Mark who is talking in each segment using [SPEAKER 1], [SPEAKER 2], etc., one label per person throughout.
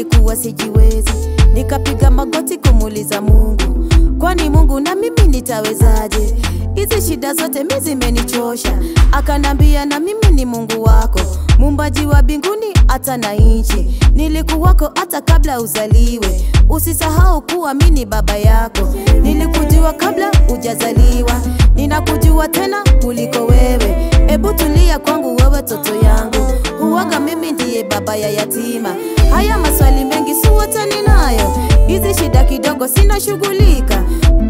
[SPEAKER 1] nilikuwa sijiwezi, nikapiga magoti kumuuliza Mungu, kwani Mungu na mimi nitawezaje? Hizi shida zote mimi zimenichosha. Akanambia na mimi ni Mungu wako, muumbaji wa mbinguni hata na nchi. Nilikuwako hata kabla uzaliwe, usisahau kuwa mimi ni baba yako. Nilikujua kabla hujazaliwa, ninakujua tena kuliko wewe. Ebu tulia kwangu wewe toto yangu, huwaga mimi ndiye baba ya yatima. Haya maswali mengi si wote ninayo, hizi shida kidogo sina shughulika.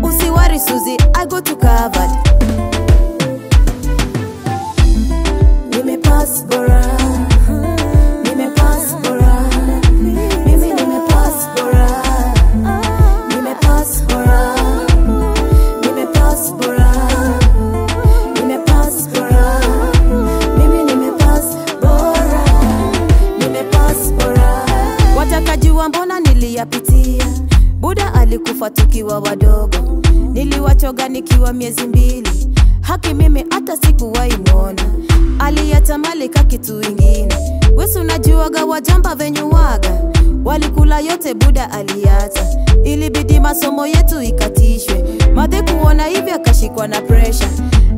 [SPEAKER 1] Usiwari Suzy, I go to covered. Nimepass bora, nimepass bora, mimi nimepass bora, nimepass bora, nimepass bora, nimepass bora, mimi nimepass bora, nimepass bora. Watakajua mbona niliyapitia. Buda alikufa tukiwa wadogo, niliwachoga nikiwa miezi 2. Haki mimi hata sikuwahi muona, aliyatamali ka kitu ingine. Wewe unajuaga wajamba venyu waga, walikula yote Buda aliacha. Ilibidi masomo yetu ikatishwe, madhe kuona hivi akashikwa na pressure,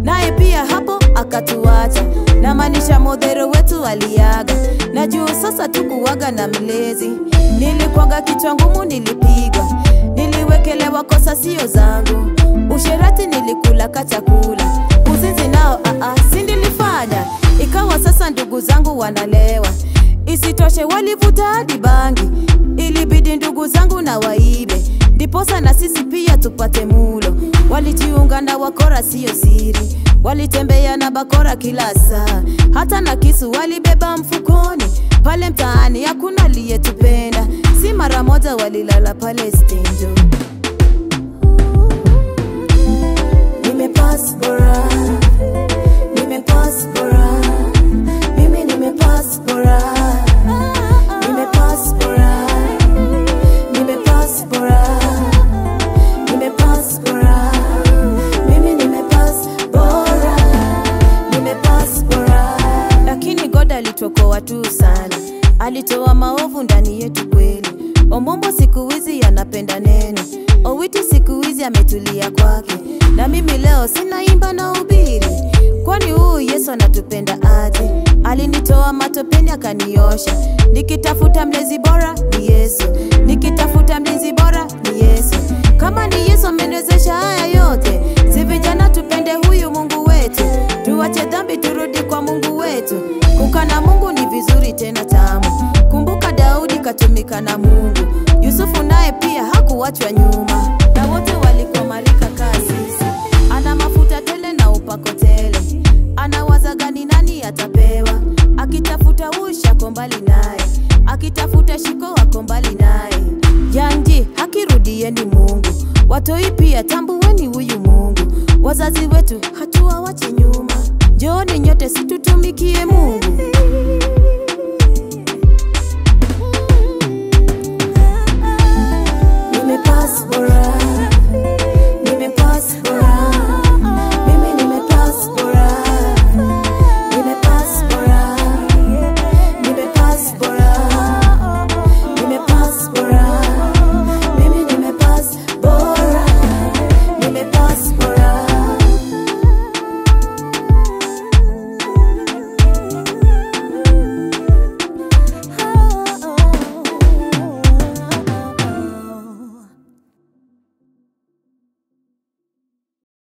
[SPEAKER 1] naye pia hapo akatuacha. Na maanisha modero wetu aliaga, na juu sasa tukuwaga na mlezi. Nilikuwaga kichwa ngumu, nilipigwa, niliwekelewa kosa sio zangu. Usherati nilikula kachakula, uzinzi nao si nilifanya. Ikawa sasa ndugu zangu wanalewa, isitoshe walivuta hadi bangi. Ilibidi ndugu zangu na waibe, ndiposa na sisi pia tupate mulo. Walijiunga na wakora sio siri, walitembea na bakora kila saa, hata na kisu walibeba mfukoni. Pale mtaani hakuna aliyetupenda, si mara moja walilala pale stendi. Nimepass bora, nimepass bora, mimi nimepass bora, nimepass bora, nimepass bora, nimepass bora, mimi nimepass bora, nimepass bora. Lakini God alituokoa tu sana, alitoa maovu ndani yetu kweli. Omombo siku hizi anapenda neno, Owiti siku hizi ametulia kwake. Na mimi leo sina imba na ubiri, kwani huyu Yesu anatupenda aje? Alinitoa matopeni akaniosha. Nikitafuta mlezi bora ni Yesu, nikitafuta mlinzi bora ni Yesu. Kama ni Yesu ameniwezesha haya yote, si vijana tupende huyu Mungu wetu. Tuache dhambi turudi kwa Mungu wetu. Kukaa na Mungu ni vizuri tena tamu. Kumbuka Daudi katumika na Mungu, Yusufu naye pia hakuachwa nyuma. Na wote walikuwa malika kasisi, ana mafuta tele na upako tele. Anawaza gani nani atapewa, akitafuta usha ako mbali naye, akitafuta shiko ako mbali naye. Yanji hakirudieni Mungu, watoi pia tambueni huyu Mungu. Wazazi wetu hatuwawache nyuma, njooni nyote situtumikie Mungu.